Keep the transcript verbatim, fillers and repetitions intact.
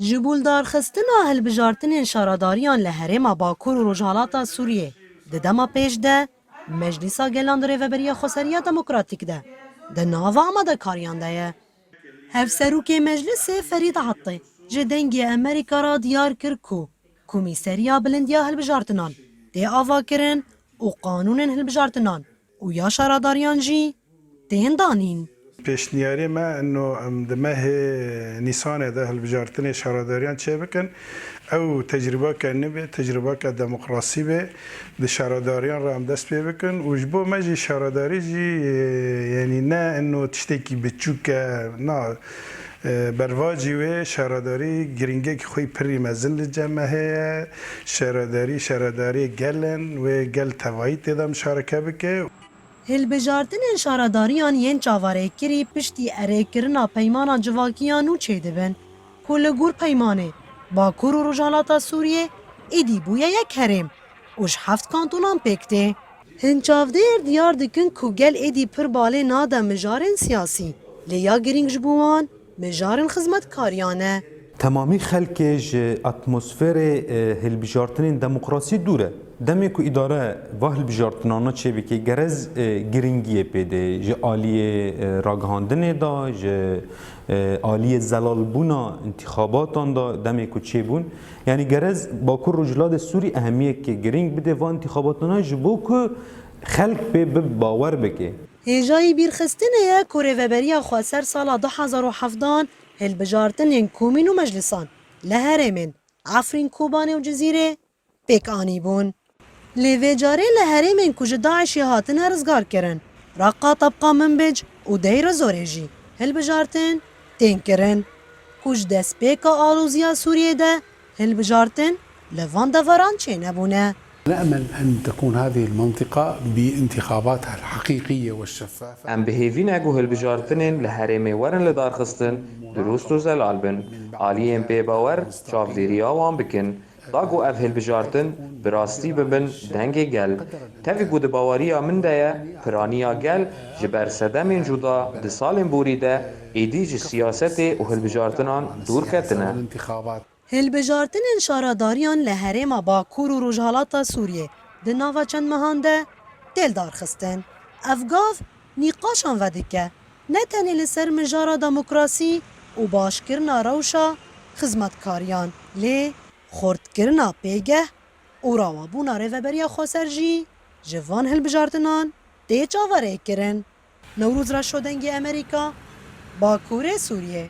Ji bo lidarxistina hilbijartinên şaredariyan li herêma Bakur û Rojhilata Sûriyê di dema pêş de Meclîsa Gelan di Rêveberiya Xweseriya Demokratîk de di nava amadekariyan de ye. Hevserokê Meclisê Ferîd Atî ji Dengê Amerîka re diyar kir ku Komîseriya Bilind ya Hilbijartinan tê avakirin û qanûnên hilbijartinan û ya şaredariyan jî tên danîn. Pêşniyarê me ino em di mehê Nîsanê de hilbijartinê şaredariyan çêbikin. Ew tecrûbeke nû be, tecrûbeke demokrasî be. Di şaredariyan re em dest pê bikin û ji bo me jî şaredarî jî, e, yanî ne ino tiştekî biçûk e, na, e, bervacî wê şaredarî giringekî xwe pirî mezin li cem me heye. Şaredarî, şaredariyê gel in, wê gel tevayî tê de muşareke bike. Hilbijartinên şaredariyan yên çaverêkirî piştî erêkirina peymana civakî ya nû çêdibin, ku li gor peymanê Bakur û Rojhilata Sûriyê êdî bûye yek herêm û ji heft kantonan pêk tê. Hin çavdêr diyar dikin ku gel êdî pir balê nade mijarên siyasî, lê ya girîng ji bo wan mijarên xizmetkariyan e. Temamî xelkê ji atmosferê, e, hilbijartinên demokrasî dûr e. Demê ku îdare va hilbijartinana çêbike, gerez, e, giringiyê pê de, ji aliyê, e, ragihandinê de, ji, e, aliyê zelalbûna întîxabatan de, demê ku çêbûn. Yanî gerez Bakur Rojhilatê Sûrî ehemiyekê girîng bide va întîxabatanan ji bo ku xelk pê bi bawer bike. Hêjayî bîrxistinê ye ku Rêveberiya Xweser sala du hezar û hevdehan hilbijartinên komîn û meclisan li herêmên Efrîn, Kobanê û Cizîrê pêk anîbûn. Lê vê carê li herêmên ku ji DAIŞê hatine rizgarkirin, Reqa, Tebqa, Minbic û Deir Zorê jî hilbijartin tên kirin, ku ji destpêka aloziya Sûriyê de hilbijartin li van deveran çênebûne. نأمل أن تكون هذه المنطقة بانتخاباتها الحقيقية والشفافة. Em bi hêvî ne ku hilbijartinên li herêmê werin lidarxistin dirust û zelal bin, aliyên pê bawer çavdêriya wan bikin, da ku ev hilbijartin bi rastî bibin dengê gel. Tevî ku di baweriya min de ye, piraniya gel ji ber sedemên cuda di salên borî de êdî ji siyasetê û hilbijartinan dûr ketine. Hilbijartinên şaredariyan li herêma Bakur û Rojhilata Sûriyê di nava çend mehan de tê lidarxistin. Ev gav nîqaşan vedike, ne tenê li ser mijara demokrasî û başkirina rewşa xizmetkariyan, lê xurtkirina pêgeh û rawabûna Rêveberiya Xweser jî ji van hilbijartinan tê çaverêkirin. Newroz Reşo, Dengê Amerîka, Bakurê Sûriyê.